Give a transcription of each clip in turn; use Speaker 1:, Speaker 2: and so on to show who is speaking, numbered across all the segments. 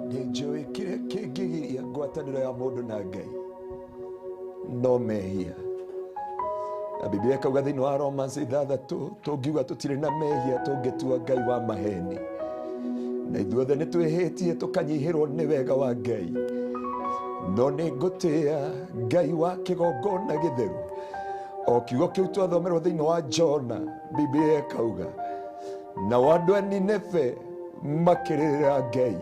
Speaker 1: Nĩ njũĩ kĩrĩa kĩngĩgiria ngwatanĩro ya mũndũ na Ngai no mehia. Na Biblia ĩkauga thĩinĩ wa Romans 6 tũngiuga tũtirĩ na mehia tũngĩtua Ngai wa maheni. Na ithuothe nĩ twĩhĩtie tũkanyihĩrwo nĩ wega wa Ngai. No nĩ ngũtĩĩa Ngai wa kĩgongona gĩtheru. O kiugo kĩu twathomerwo thĩinĩ wa Jona, Biblia ĩkauga nao andũ a Nineve makĩrĩrĩra Ngai.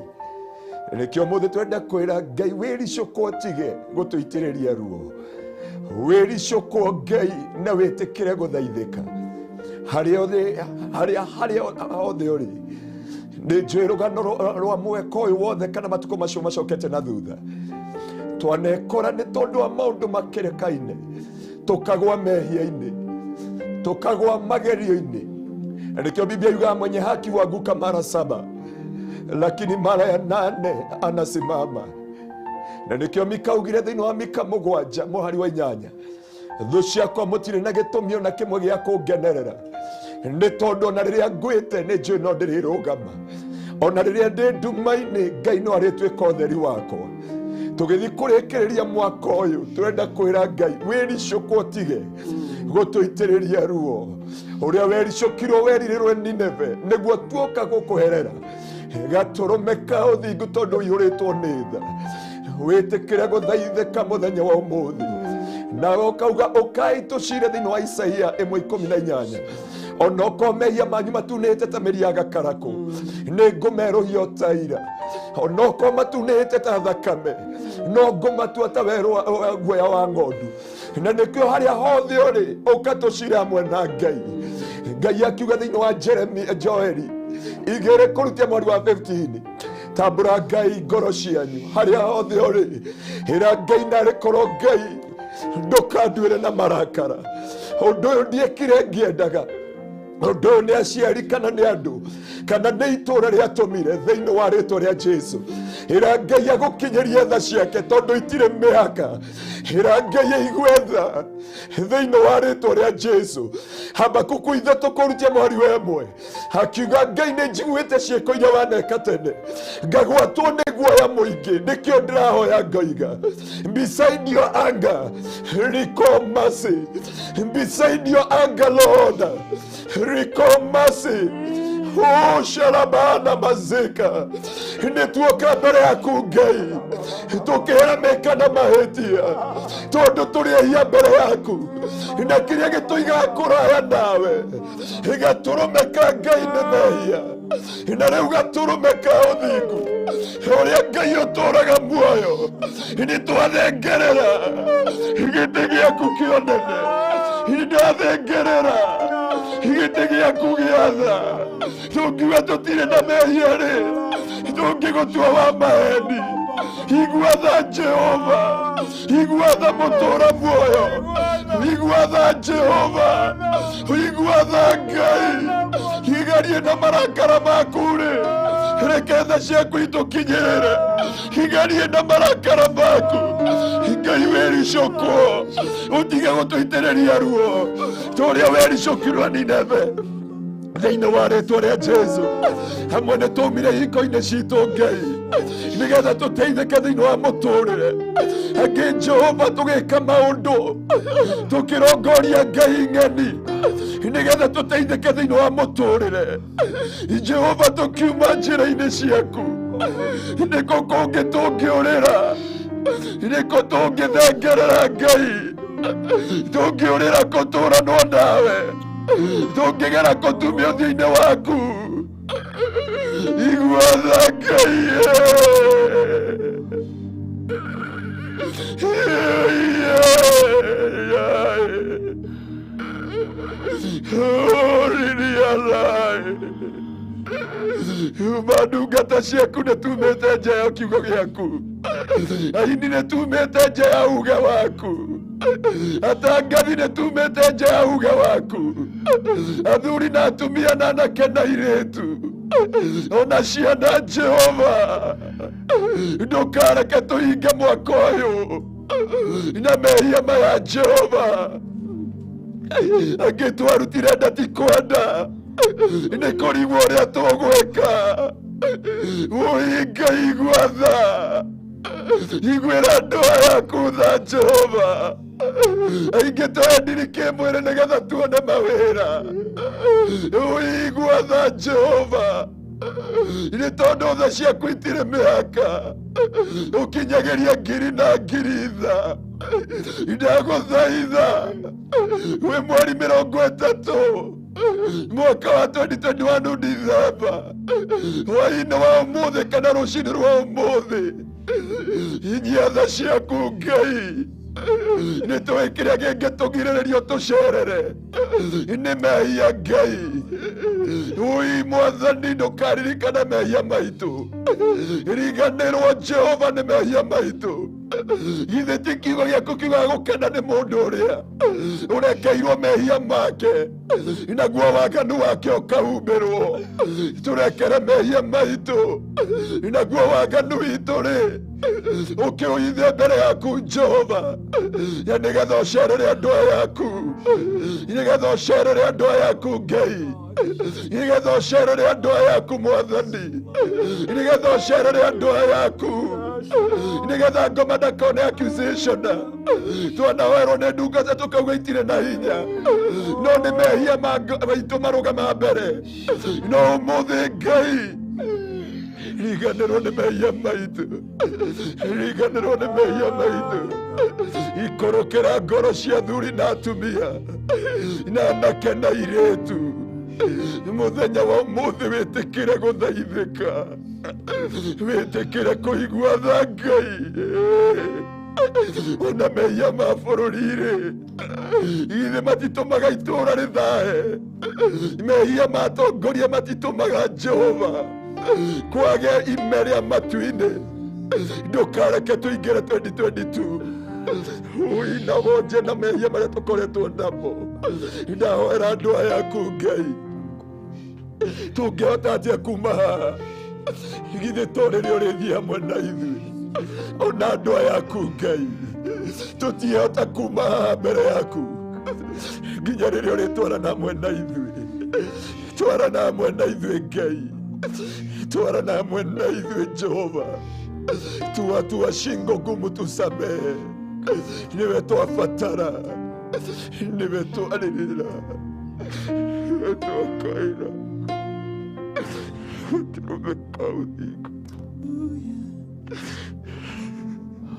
Speaker 1: Nĩkĩo mũthĩ twenda kwĩra Ngai wĩricũkwo tige gũtũitĩrĩria ruo. Wĩricũkwo Ngai na wĩtĩkĩre gũthaithĩka harĩa othe harĩa harĩa hothe ũrĩ. Nĩ njũĩ rũgano rwa mweka ũyũ wothe kana matukũ macio macokete na thutha twanekora nĩ tondũ wa maũndũ makĩrĩkaine tũkagwa mehia-inĩ tũkagwa magerio-inĩ. Na nĩkĩo Biblia yugaga mwenye haki huanguka mara saba lakini mara ya nane anasimama. Na nĩkĩo Mika augire thĩinĩ wa Mika 7 mũhari wa 8, thũ ciakwa mũtirĩ na gĩtũmi ona kĩmwe gĩa kũngenerera, nĩ tondũ ona rĩrĩa ngwĩte nĩ njũĩ no ndĩrĩrũgama, ona rĩrĩa ndĩ nduma-inĩ Ngai no arĩtuĩka ũtheri wakwa. Tũgĩthiĩ kũrĩkĩrĩria mwaka ũyũ tũrenda kwĩra Ngai wĩricũkwo ũtige gũtũitĩrĩria ruo ũrĩa wericũkirwo werirĩrwo Nineve nĩguo tuoka gũkũherera gatũrũme ka ũthingu tondũ ũiyũrĩtwo nĩ tha. Wĩtĩkĩre gũthaithĩka mũthenya wa ũmũthĩ. Nawe ũkauga ũkai tũcire thĩinĩ wa Isaia 1:18, onokorwo mehia manyu matunĩte ta mĩri ya gakarakũ nĩ ngũmerũhia o ta ira, onokorwo matunĩte ta thakame no ngũmatua ta werũ guoya wa ng'ondu. Na nĩkĩo harĩa hothe ũrĩ ũka tũcire hamwe na Ngai. Ngai akiuga thĩinĩ wa Jeremia Joeli 2 kũrutia mweri wa 15, tambũra Ngai ngoro cianyu harĩa hothe ũrĩ, ĩra Ngai narĩ korwo Ngai ndũkanduĩre na marakara, ũndũ ũyũ ndiekire ngĩendaga, ũndũ ũyũ nĩ aciari kana nĩ andũ kana nĩ itũũra rĩatũmire, thĩinĩ wa rĩtwa rĩa Jesu ĩra Ngai agũkinyĩrie tha ciake tondũ itirĩ mĩhaka. Ĩra Ngai aigue tha thĩinĩ wa rĩtwa rĩa Jesu. Habakuku 3 kũrutia mweri wa 1 akiuga Ngai nĩ njiguĩte ciĩko iria waneka tene, ngagwatwo nĩ guoya mũingĩ, nĩkĩo ndĩrahoya ngoiga beside your anger recall mercy, beside your anger Lord recall mercy. Oh, sharabana mazika, nĩ tuoka mbere yaku Ngai tũkĩhera meka na mahĩtia tondũ tũrĩ ehia mbere yaku, na kĩrĩa gĩtũigaga kũraya nawe gatũrũme ka Ngai nĩ mehia, na rĩu gatũrũme ka ũthingu ũrĩa Ngai ũtũũraga muoyo nĩ twathengerera gĩtĩ gĩaku kĩa ũnene, ndathengerera gĩtĩ gĩaku gĩa tha. Tũngiuga tũtirĩ na mehia rĩ, tũngĩgũtua wa maheni. Igua tha Jehova, igua tha mũtũũra muoyo, igua tha Jehova, igua tha Ngai. Igerie na marakara maku rĩ, reke tha ciaku itũkinyĩrĩre. Igerie na marakara maku Ngai, wĩricũkwo ũtige gũtũitĩrĩria ruo ta ũrĩa wericũkirwo Nineve thĩinĩ wa rĩtwa rĩa Jesu. Hamwe nĩ twaumire hingo-inĩ citũ Ngai nĩgetha tũteithĩke thĩinĩ wa mũtũrĩre. Angĩ Jehova tũgĩka maũndũ tũkĩrongoria Ngai ng'eni nĩgetha tũteithĩke thĩinĩ wa mũtũrĩre. Jehova tũkiuma njĩra-inĩ ciaku, nĩkũ kũngĩ tũngĩũrĩra? Nĩkũ tũngĩthengerera Ngai? Tũngĩũrĩra kũtũranwo nawe? Tũngĩgera kũtumia ũthiũ-inĩ waku? Igua tha Ngai. Ma ndungata ciaku nĩ tumĩte nja ya kiugo gĩaku, aini nĩ tumĩte nja ya uge waku, atangathi nĩ tumĩte nja ya uge waku, athuri na atumia na anake na airĩtu ona ciana. Jehova ndũkareke tũhinge mwaka ũyũ na mehia maya. Jehova angĩ twarutire nda ti kwenda, nĩ kũrigwo ũrĩa tũgwĩka. Ui Ngai igua tha, iguĩra andũ aya aku tha Jehova. Aingĩ twendiri kĩmwĩrĩ nĩgetha tuone mawĩra. Ui igua tha Jehova, nĩ tondũ tha ciaku itirĩ mĩhaka, ũkinyagĩria ngiri na ngiri tha. Ndagũthaitha wĩ mweri 30 mwaka wa 2021 Dithemba, hwaĩ-inĩ wa ũmũthĩ kana rũcinĩ rwa ũmũthĩ, inyia tha ciaku Ngai. Nĩ tũĩ kĩrĩa kĩngĩtũgirĩrĩria tũcerere nĩ mehia Ngai. Ui Mwathani, ndũkaririkane mehia maitũ, riganĩrwo Jehova nĩ mehia maitũ. Githĩ ti kiugo gĩaku kiugaga gũkena nĩ mũndũ ũrĩa ũrekeirwo mehia make naguo waganu wake ũkahumbĩrwo. Tũrekere mehia maitũ naguo waganu witũ rĩ ũkĩũithie mbere yaku Jehova, ya nĩgetha ũcerere andũ aya aku, nĩgetha ũcerere andũ aya aku Ngai, nĩgetha ũcerere andũ aya aku Mwathani, nĩgetha ũcerere andũ aya aku, nĩgetha ngoma ndakone accusation. Twanawerwo nĩ ndungata tũkauga itirĩ na hinya, no nĩ mehia maitũ marũgama mbere. No ũmũthĩ Ngai, riganĩrwo nĩ mehia maitũ, riganĩrwo nĩ mehia maitũ. Ikũrũkĩra ngoro cia thuri na atumia na anake na airĩtu mũthenya wa ũmũthĩ, wĩtĩkĩre gũthaithĩka, wĩtĩkĩre kũigua tha Ngai. Ona mehia ma bũrũri-rĩ, githĩ matitũmaga itũũra rĩthahe? Mehia ma atongoria matitũmaga Jehova kwage ime rĩa matu-inĩ? Ndũkareke tũingĩre 2022 ui na wonje na mehia marĩa tũkoretwo namo. Ndahoera andũ aya aku Ngai, tũngĩhota atĩa kuma haha? Githĩ to rĩrĩa ũrĩthiĩ hamwe na ithuĩ? Ona andũ aya aku Ngai, tũtiĩhota kuma haha mbere yaku nginya rĩrĩa ũrĩtwarana hamwe na ithuĩ. Twarana hamwe na ithuĩ Ngai, twarana hamwe na ithuĩ Jehova. Tua shingo ngumu, tusamehe. Niwe twabatara, niwe twarĩrĩra, niwe twakaĩra, gũtirũme ka ũthingu.